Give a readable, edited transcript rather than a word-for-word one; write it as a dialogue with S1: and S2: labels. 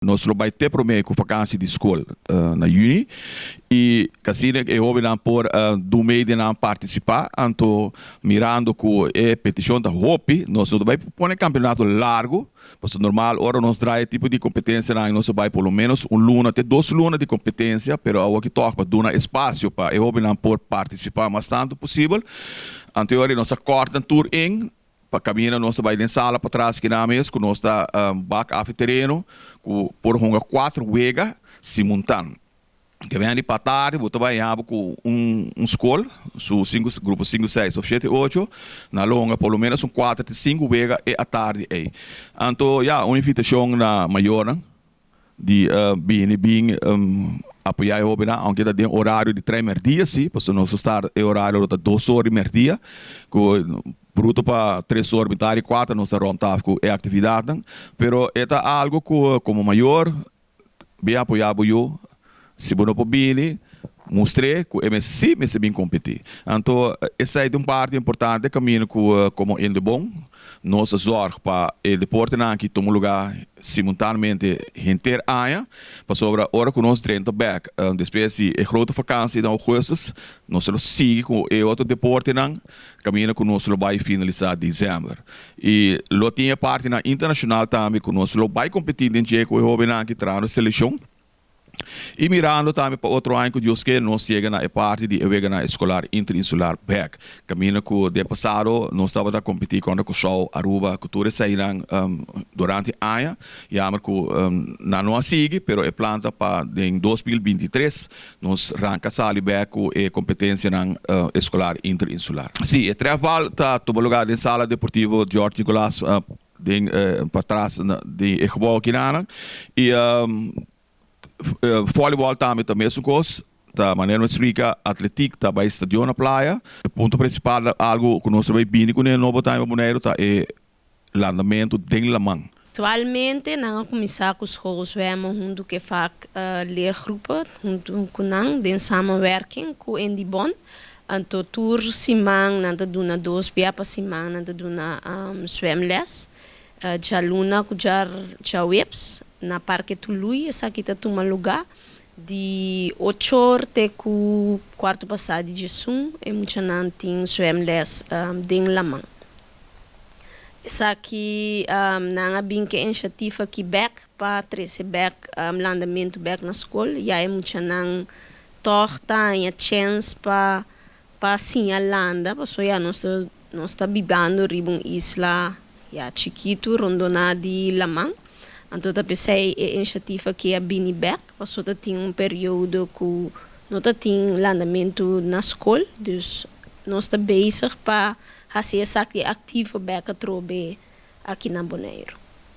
S1: Nos lo bai te prome ku vakansi di skol na yüni i kasina e hóbennan por dun mei di nan partisipá. Anto mirando ku e petishon ta hopi nos no ta bai pone kampionato largu pasobra normal ora nos draai e tipo di kompetensianan nos ta bai por lo ménos un luna te dos luna di kompetensia pero awoki tòg pa duna espasio pa e hóbennan por partisipá mas tantu posibel. Anto e ora nos a kòrta tur in. Pa kaminda nos ta bai den sala patras kina mes ku nos ta bak af e tereno ku por hunga kuater wega simuntan. Ke ven di pa tardi bo ta bai habo ku un skol su sinku grupo sinku seis of shete ocho nan lo hunga por lo menos un kuater te sinku wega e atardi ei. Anto ya un invitashon na mayornan di bini bin apoyá e hóbennan, aunke ta den orario di tres mèrdia sí, pasobra nos lo start e orario lo ta dos or di mèrdia, ku bruto pa tres or mitad di kuater nos ta rònt af ku e aktividatnan, pero e ta algu ku komo mayor bin apoyá bo yu, si bo no por bini mustr'é ku e mester sí mester bin kompetí. Anto esei ta un parti importante kaminda ku komo Indebon Nos a zorg pa e deportenan aki tuma luga simultaneamente henter aña, pasobra ora ku nos drenta bek despues di e grote vakantie na augustus, nos lo sigui ku e otro deportenan kaminda ku nos lo bai finalisa december. I lo tin e partinan internashonal tambe ku nos lo bai kompeti den dje ku e hobennan aki trahando selekshon. I mirando tambe pa otro aña ku Dios ke nos yega na e parti di e weganan eskolar interinsular bek. Kaminda ku den pasado nos tabata kompetí kontra Kòrsou, Aruba ku tur eseinan durante aña. Jammer ku nan no a sigui pero e plan ta pa den 2023 nos ranka sali bek ku e kompetensianan eskolar interinsular. Sí, e trèfbal ta tuma lugá den sala deportivo George Nicolaas Den patras di e gebouw akinanan. I volleyball tambe ta mesun kos. Ta manera mi a splika, atletiek ta bai stadion na playa. E punto prinsipal ta algu ku nos ta bai bini kuné nobo tambe pa Boneiru ta e landamentu den laman.
S2: Aktualmente nan a kuminsá ku schoolzwemmen huntu ku e vak leergroepen huntu ku nan den samenwerking ku Indibon. Anto tur siman nan ta duna dos bia pa siman nan ta duna zwemles. Djaluna ku djaweps na Parke Tului esaki ta tuma lugá di ocho or te ku kuarto pasá di djesun e muchanan tin zwemles den laman. Esaki nan a bin ke inshatief aki bek pa trese bek landamentu bek na skol ya e muchanan Tòg ta haña chèns pa pa siña landa pasobra ya nos ta nos ta bibando riba un isla ya chikitu rondoná di laman. Anto ta p'esei e inshatief aki a bini bèk pasobra ta tin un periodo ku no ta tin landamentu na skol. Dus nos ta bezig pa hasi esaki aktivo bèk atrobe aki na Boneiru.